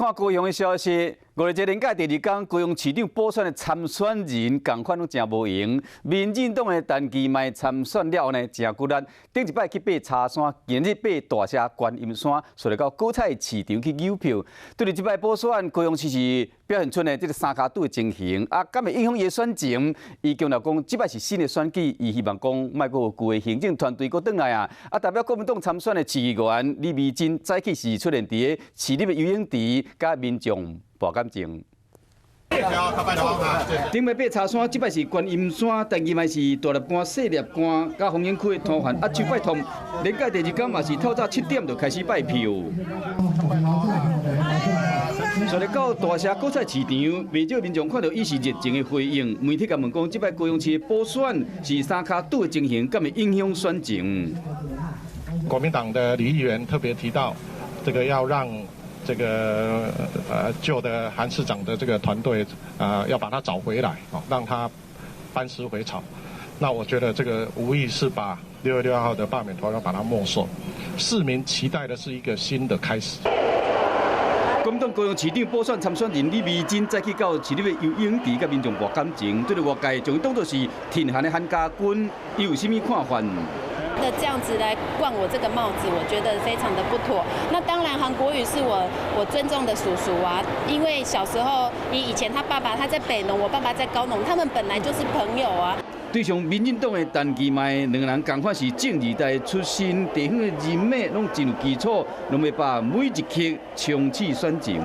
看高雄的消息，5月一連假第二工，高雄市長補選的參選人仝款攏誠無閒。民進黨的陳其邁參選了後呢，誠骨力。頂一擺去爬柴山，今日爬大社觀音山，紲來到果菜市場去搝票。對於這擺補選，高雄市是表現出呢這个三跤拄的情形。啊，敢會影響伊的選情？伊強調講，這擺是新的選舉，伊希望講莫閣予舊的行政團隊閣轉來啊。啊，代表國民黨參選的市議員李美珍早起是出現佇个市立的游泳池，佮民眾博感情。頂擺爬柴山，這擺是觀音山，陳其邁是大粒竿、細粒竿，佮豐原區的攤販握手拜託。連假第二工嘛是透早7點就開始拜票。紲來到大社果菜市場，袂少民眾看著伊是熱情的回應。媒體共問講，這擺高雄市的補選是三跤拄的情形，敢會影響選情？國民黨的李議員特別提到，這個要讓這個舊的韓市長的這個團隊啊，要把他找回來，哦，讓他班師回朝。那我覺得這個無疑是把6月6號的罷免投票把它沒收。市民期待的是一個新的開始。國民黨高雄市長補選參選人李美珍早起到市立的游泳池佮民眾博感情，對著外界將伊當作是挺韓的韓家軍，伊有啥物看法？的這樣子來冠我這個帽子，我覺得非常的不妥。那當然，韓國瑜是我尊重的叔叔啊，因為小時候以前他爸爸他在北農，我爸爸在高農，他們本來就是朋友啊。對上民進黨的陳其邁，兩个人仝款是政二代出身，地方的人脈攏真有基礎，攏欲把每一刻衝刺選情。